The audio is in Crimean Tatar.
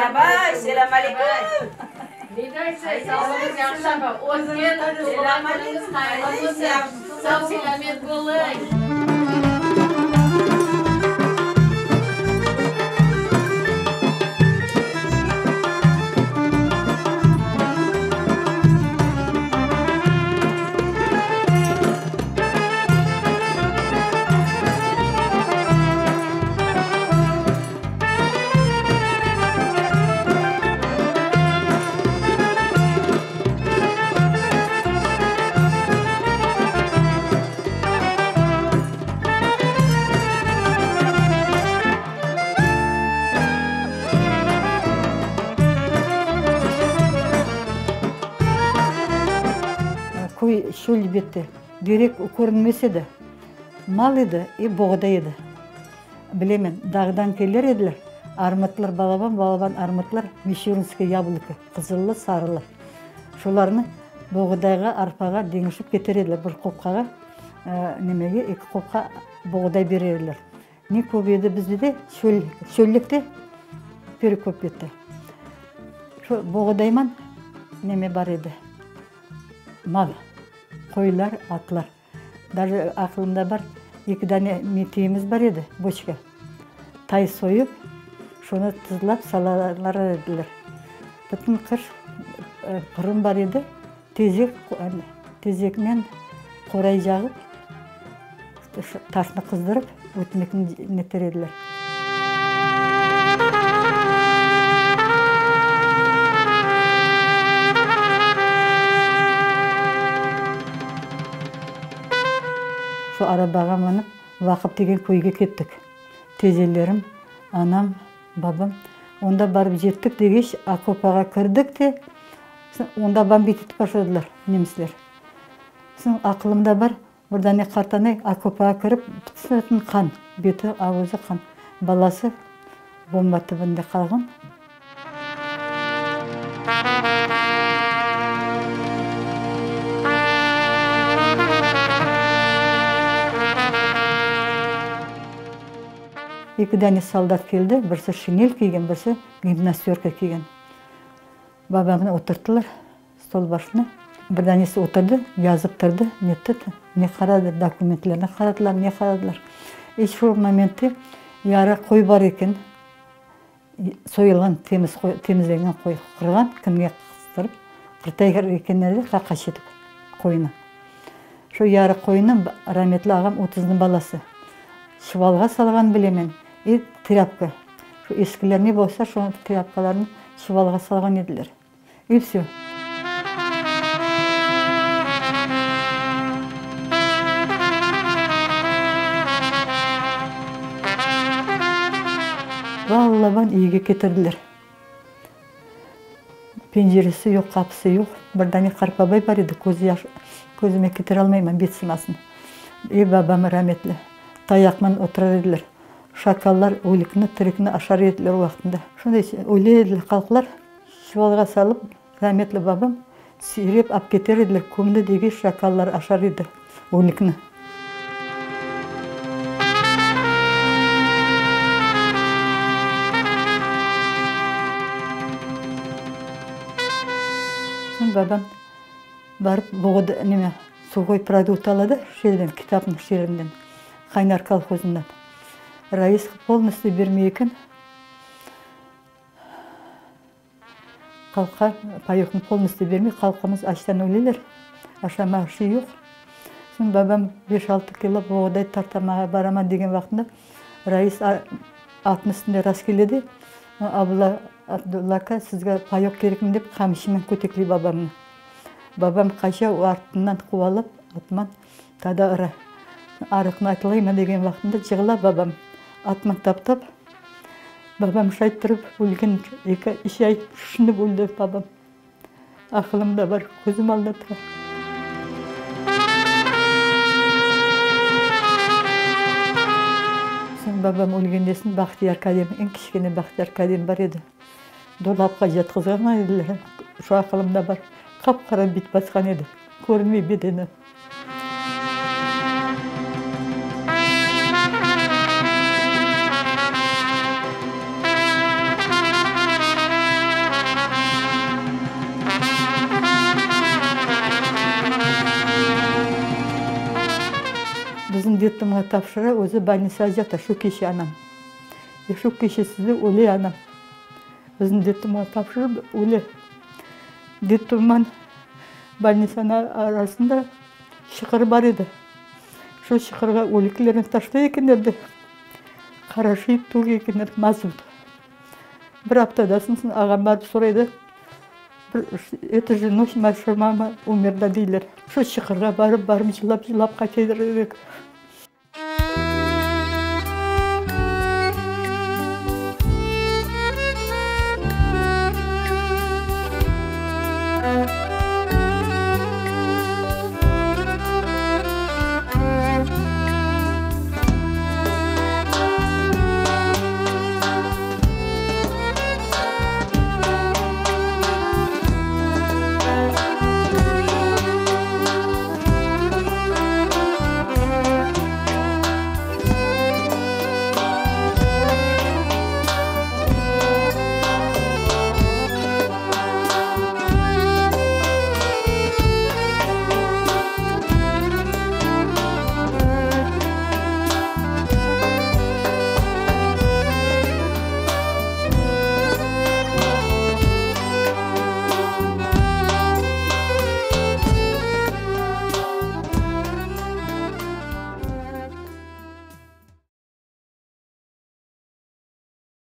Meraba, selâm aleyküm. Ne deysiz, sağlığıñız yahşımı? Ötken tuvğan künüñiz hayırlı olsun, sağ-selâmet bolıñ! Köy çöl bette, derek körünmez edi. Mal edi i boğday edi. Bilemen, dağdan keler ediler, armutlar, balaban-balaban armutlar, Miçurinskiy yabloko, qızıllı, sarılı. Şolarnı boğdayğa, arpağa deñişip keter ediler, bir qopqağa, nemege, eki qopqa boğday berer ediler. Ne köp edi bizde de, çöl, çöllükte pek köp edi. Şu boğdayman neme bar edi, mal, qoylar, atlar. Daje aqılımda bar, eki dane metiyimiz bar edi, boçka. Tay soyıp, şonı tuzlap salalar ediler. Bütün qış fırın bar edi, tezek, tezeknen qoray cağıp, taşnı qızdırıp, ötmekni neter ediler. Şu arabağa minip, Vaqıp degen köyge kettik. Tezelerim, anam, babam. Onda barıp yettik degeç, okopağa kirdik de, onda bombit etip başladılar nemisler. Soñ aqılımda bar, Bir dane qartanay okopağa kirip, bütün qan, beti, avuzı qan. Balası bomba tübünde qalğan. Eki dane soldat keldi, birisi şinel kiygen, birisi gimnastörka kiygen. Babamnı oturttılar. Stol başına bir danesi oturdı, yazıp turdı, netti, ne qaradı, dokumentlerni qaradılar, ne qaradılar. İ şu momentte yarı qoy bar eken, soyulğan temiz qoy, temizlengen qoy qırğan, kimge qıstırıp, qırtayır ekenler de qaqaç etip qoynı. Şu yarı qoynı rametli ağam otuznıñ balası çuvalğa salğan bilemen, i trâpka, şu eskiler ne bolsa, şu trâpkalarnı çuvalğa salğan ediler. I vsö. Balaban üyge ketirdiler. Penceresi yoq, qapısı yoq. Bir dane qartbabay bar edi, közü yaş, közüme ketire almayman bet sımasını. I babam rametli. Tayaqman oturar ediler. Şakallar ölikni, tirikni aşar ediler o vaqtında. Şunday öyle ediler halqlar. Çuvalğa salıp, rametli babam süyrep ap keter ediler, kömdi degey şakallar aşar edi ölikni. Soñ babam barıp boğuda, neme, suhoy produkt ala da şerden, kitapnıñ şerinden, Qaynar kolhozından. Rais polnostyu bermey eken. Halqqa payoknı polnostyu bermey, halqımız açtan öleler, aşamağa şey yoq. Soñ babam beş-altı kilo boğday tartamağa baraman degen vaqtında rais atnıñ üstünde rast kele de, Abdulla, Abdulla aka, sizge payok kerekmi dep qamçınen kötekley babamnı. Babam qaça, o artından quvalap atman tada ura. Arıqnı atlayman degen vaqtında cığıla babam, atman taptap. Babam şay turıp ölgen, eki, üç ay şüşinip öldi babam. Aqılımda bar, közüm alda tura. Soñ babam ölgenden soñ Bahtiyar kadem, eñ kiçkene Bahtiyar kadem bar edi. Dolapqa yatqızğan ediler, şu aqılımda bar. Qap-qara bit basqan edi, körünmey bedeni. Detdomğa tapşıra, özü bolnitsağa yata, şu keçe anam. Ve şu keçesinde öle anam. Özüni detdomğa tapşırıp öle. Detdomman bolnitsanıñ arasında çıqır bar edi. Şu çıqırğa ölüklerni taşlay ekenler de, qaraşıyıp töge ekenler mazut. Bir aftadan soñ ağam barıp soraydı, Eto же ночь наша мама умерла, deyler. Şu çıqırğa barıp, barıp cılap-cılap qayta edik.